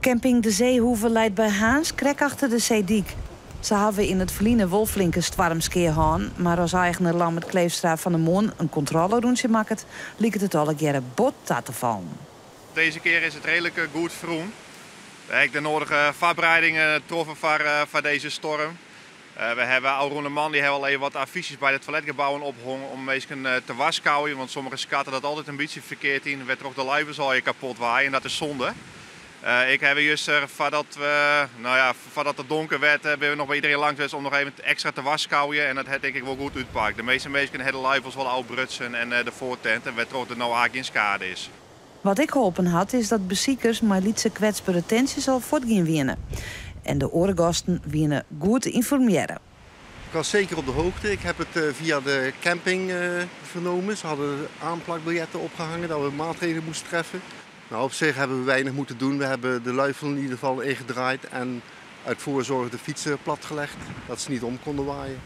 Camping De Zeehoeve leit by Harns, krekt achter de seedyk. Se hawwe yn it ferline wol flinke stoarmskea hân, mar as eigener Lammert Kleefstra fan 'e moarn in kontrôlerûntsje makket, liket it allegearre bot ta te fallen. Dizze kear is it reedlik goed ferrûn. We hawwe de nedige foarbereidingen troffen foar dizze stoarm. We hawwe ôfrûne moandei hawwe al even wat affysjes by de toiletgebouwen ophongen om minsken te warskôgjen, want sommigen skatte dat altyd in bytsje ferkeard yn, wêrtroch de luifels allegear kapot waaie en dat is sonde. Ik haw juster foardat we, no ja, foardat it donker werd, binne we noch by iderien langs west om noch even ekstra te warskôgjen en dat hat tink ik wol goed útpakt. De measte minsken hawwe de luifels wol ôfbrutsen en de foartenten, wêrtroch der no eigentlik gjin skade is. Wat ek holpen hat, is dat besikers mei lytse kwetsbere tintsjes al fuortgien wiene. En de oare gasten wiene goed ynformearre. Ik was zeker op de hoogte. Ik heb het via de camping vernomen. Ze hadden aanplakbiljetten opgehangen dat we maatregelen moesten treffen. Nou, op zich hebben we weinig moeten doen. We hebben de luifel in ieder geval ingedraaid en uit voorzorg de fietsen platgelegd, dat ze niet om konden waaien.